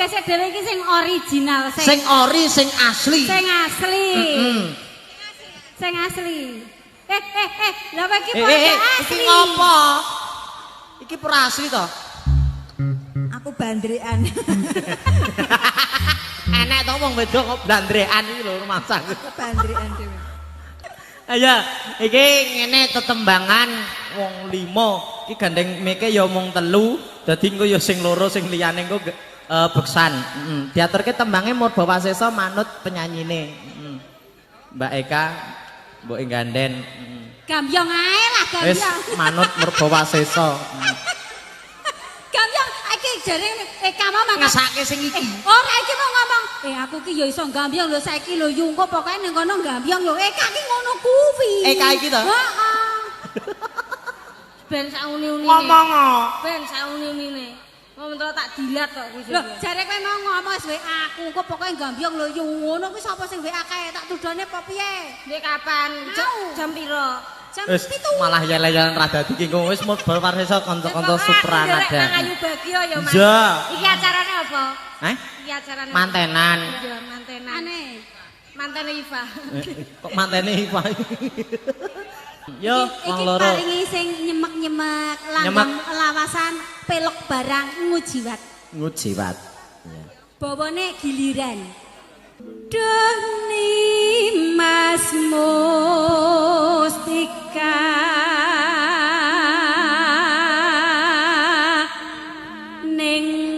Gesek dhewe iki sing original, sing ori, sing asli. Sing asli. Sing asli. Lha iki ora asli. Iki ngopo? Iki ora asli to? Aku bandrean. Enek to wong wedok kok bandrean iki lho rumangsaku. Aku bandrean dhewe. Ayo, iki ngene tetembangan wong 5. Iki gandeng mike ya mung 3, dadi engko ya sing loro sing liyane engko beksan. Diaturke tembange Murba Wasesa manut penyanyine. Mbak Eka mbok ganden. Gambyong ae lah gambyong. Wis manut Murba Wasesa. Gambyong iki jare Eka mau mangkat ngesake sing iki. Ora iki mau ngomong, aku ki ya iso gambyong lho saiki lho yu engko pokoke ning kono gambyong lho. Eka ki ngono kuwi. Eka iki to? Heeh. Ben sauni-unine. Ngomong. Ben sauni-unine. Ngomong tak dilat kok kuwi. Lho, jare kowe mau ngomong wis WA aku engko pokoke gambyong lho yu ngono kuwi sapa sing WA kae tak tudone apa piye? Ndek kapan? Jam piro? Jam 7. Malah yel-yelan ra dadi ki engko wis Murba Wasesa kanca-kanca Supranada. Nang Ayu Bagio ya, Mas. Iki acarane apa? Heh? Iki acarane mantenan. Iya, mantenan. Ane. Mantene Iva. Kok mantene Iva? Yo, wong loro. Iki paringi sing nyemek-nyemek langgam lawasan pelok barang ngujiwat. Ngujiwat. Iya. Bawane giliran. Duh Nimas Mustika ning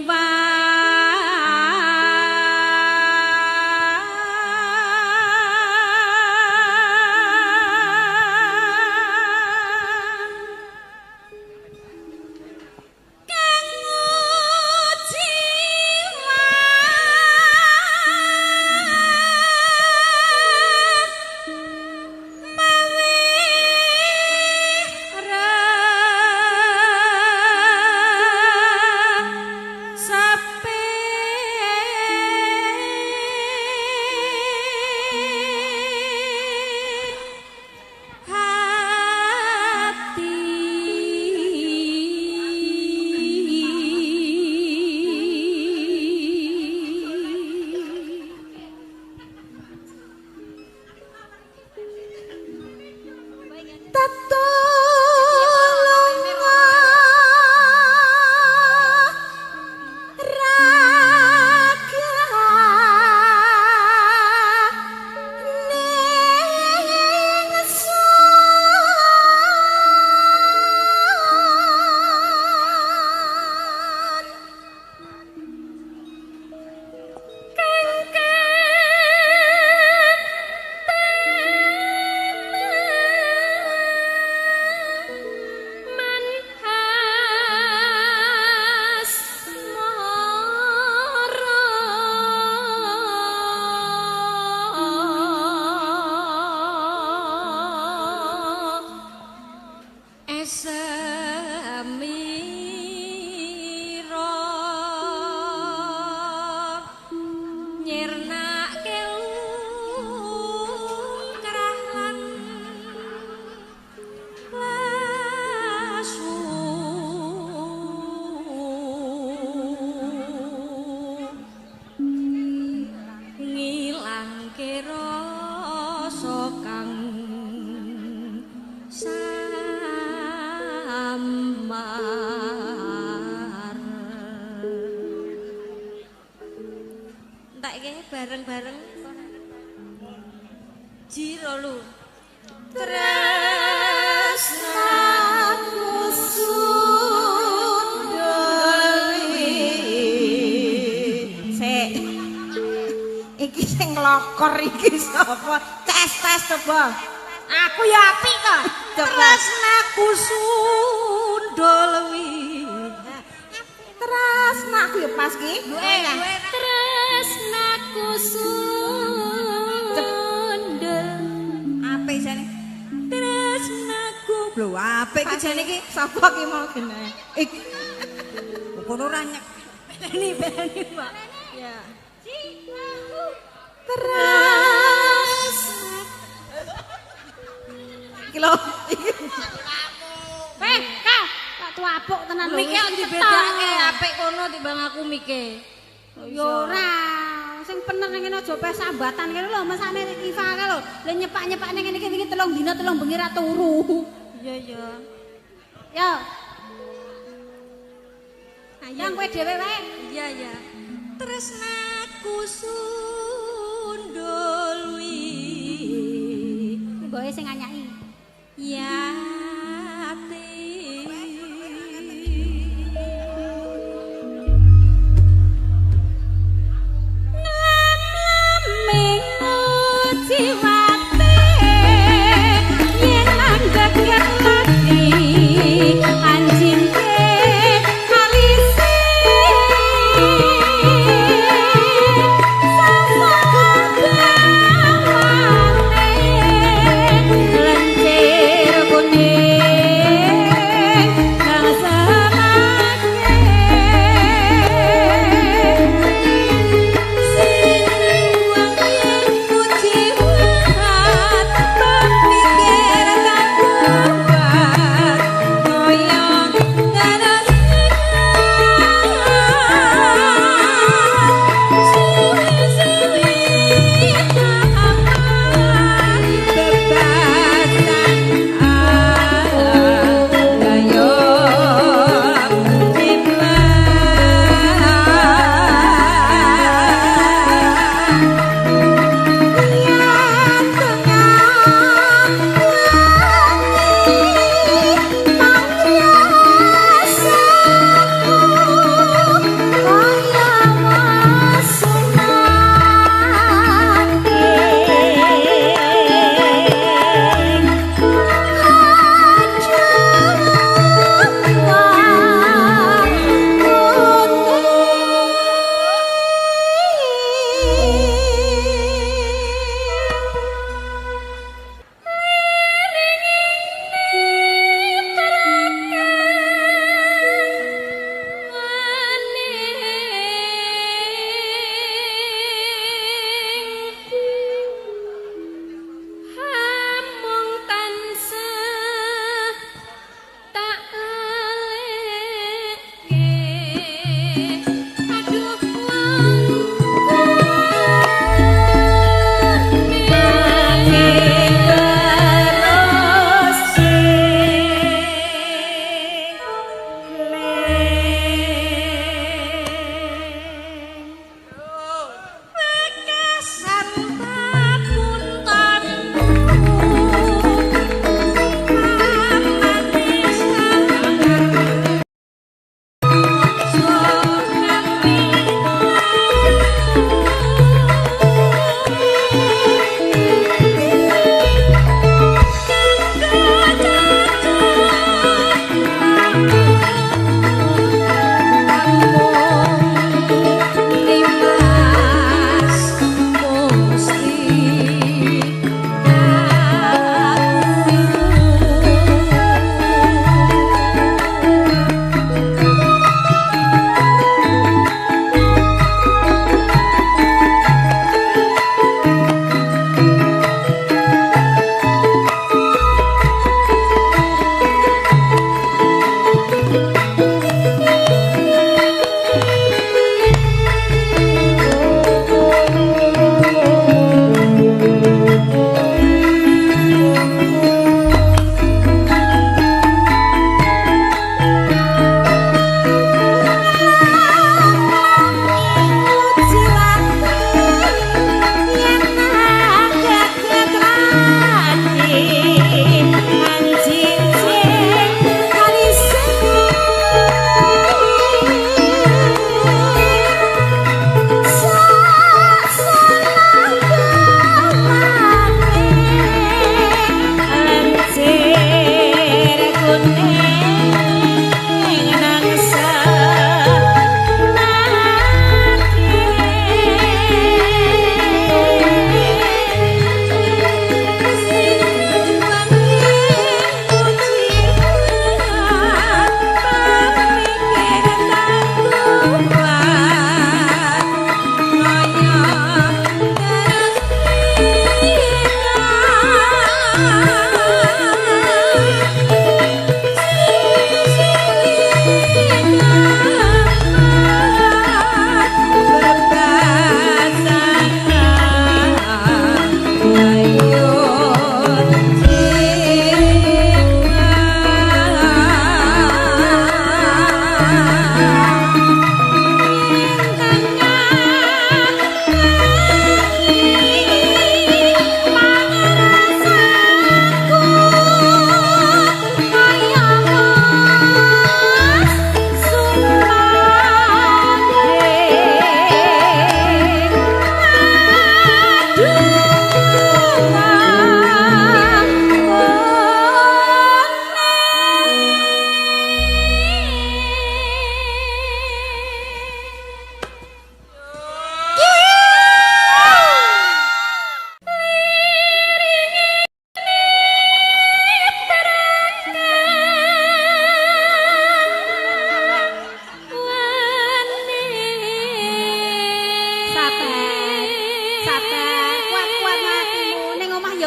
bareng-bareng Jiro lu tresnaku sundoli sik iki sing nglokor iki sapa tes coba aku ya apik kok tresnaku sundoli tresnaku ya pas ki tresnaku sundel apik jane tresnaku lho apik ki jane iki sapa ki mau genah iki kono ora nyek beleni Pak ya terus iki lho Kak, tak tuapuk tenan lho. Mike dibedake apik kono timbang aku mike. Ya ora, sing bener ning kene aja peh sambatan kene lho, mesane Iva kae lho. Lah nyepak-nyepakne ngene iki wingi 3 dina 3 bengi ra turu. Iya iya. Yo, Ayo. yang kowe dhewe wae. Iya iya. Tresnaku sundul wi. Mboke sing nganyaki. Yati. Nglam-laming jiwate yen anggegep mati anjingke alise sasaku gawane.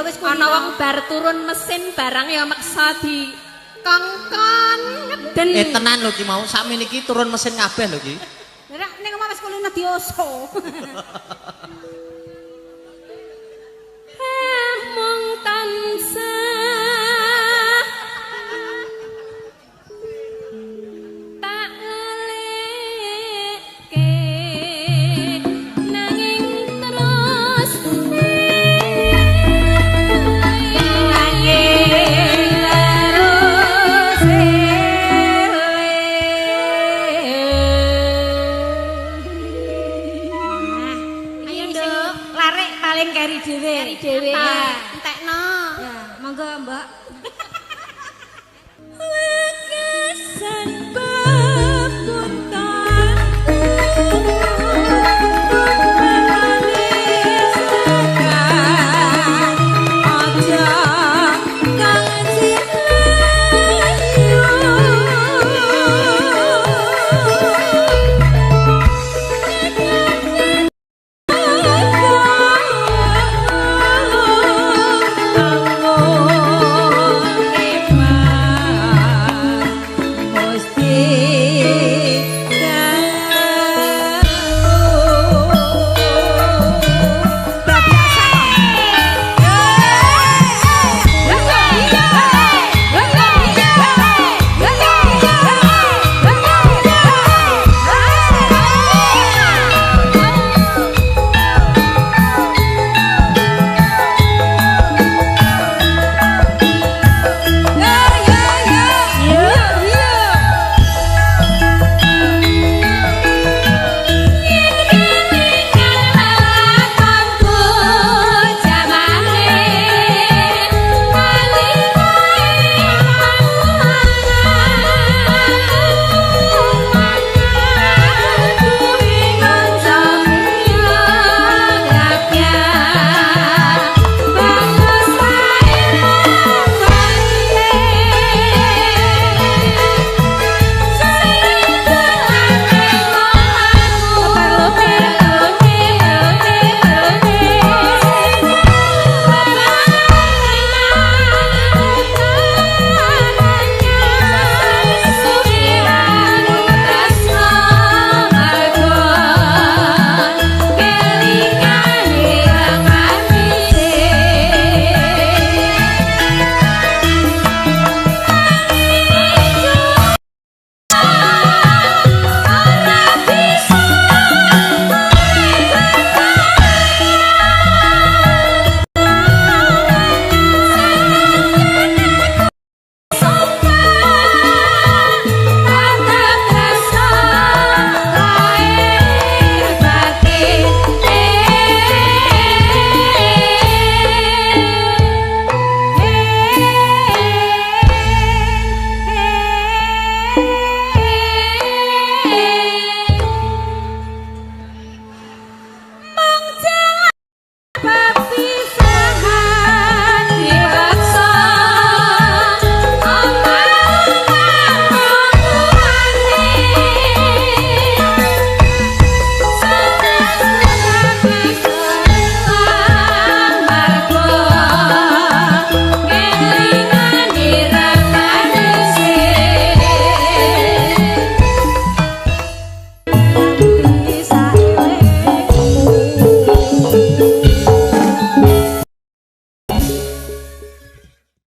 wis kulino. Ana wong bar turun mesin barang ya meksa di kongkon ngeden. Tenan lho ki mau sakmene iki turun mesin kabeh lho ki. Lah ning omah wis kulino dioso. Mung tansah tak eleke nanging terus Nanging terus eling. Ayo, Nduk. Larik paling keri dhewe. Keri dhewe. Ya. Entekno. Ya, monggo Mbak.